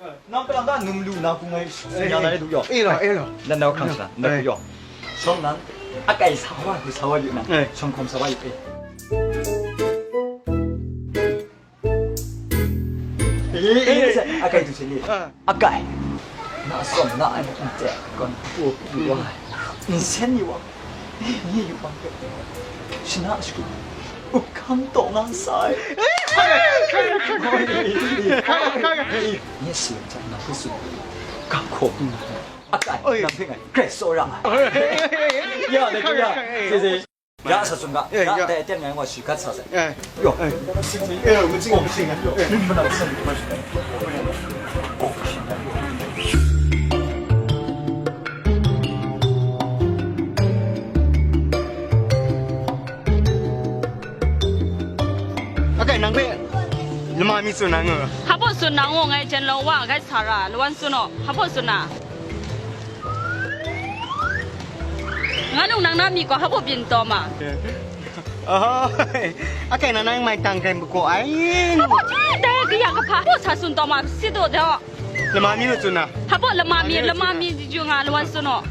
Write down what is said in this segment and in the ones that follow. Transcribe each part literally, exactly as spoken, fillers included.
Nang kalang da num lu na kung ai, eh, ya na eh, du yo. Eh, lo, eh, lo. Nan nau khang sa, na eh, yo. Song nang, akai sa wa, ku sa wa yu nang. Eh. Song kom sa wa yu eh. Eh, eh, eh, akai tu sini. Ah. Akai. Na song na ai nte kon pu pu wa. Nsen yu wa. Ni yu bang ke. Shina shu. Up kang tong nang sai. Ni si cha na ku su. Ka ko. Akai. Oi. Nang ping ai. Kre so ra. Ya, de ya. Si si. Ya sa sung ga. Eh, ya, ya. Dai ten ngai wa shi kat sa sai. Eh. Yo. Eh. Eh, mu ching, mu ching. Yo. Ni mana sa. Akai nang hpe lama mi tsun na nga. Hpa baw tsun na nga ngai jen law wa, ngai sa ra, lawan tsun naw, hpa baw tsun na. Nga nung nang na mi gaw hpa baw byin taw ma. Oh, akai na nang mai tang kai mako ai. Hpa baw hti dai kaya kahpa, hpa baw sa tsun taw ma, sit daw daw. Lama mi nu tsun na. Hpa baw lama mi, lama mi ju nga, lawan tsun naw.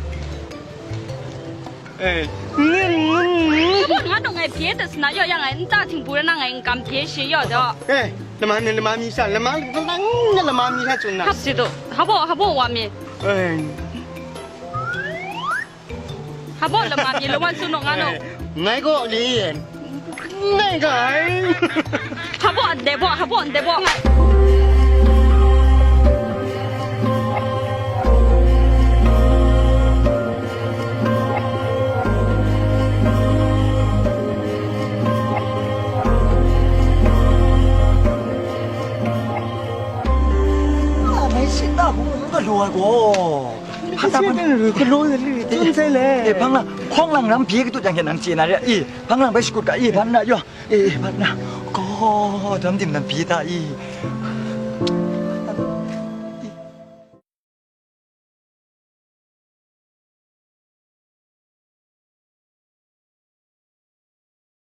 Eh. Hpa baw nga nung ngai bye dat sna yaw yang ngai nta htingbu ra na ngai n kam bye she yaw daw. Eh, lama mi, lama mi sha, lama, lama, lama mi sha tsun na. Hap si tu, habo, habo wa mi. Eh. Habo lama mi, lawan tsun naw nga naw. Eh, ngai gaw li, ngai ga ai. Habo ande bo, habo ande bo. Ngai sita hpung hpung galaw ai gaw. Hpa ta hpang. Galaw ai lu, tun sai le. E, hpang lang, hkawng lang ram bye katut yang hte nang chye na re. E, hpang lang bai shakut ga, e, hpan na, yaw. E, e, hpan na. Gaw, dam dim nan bye ta, e.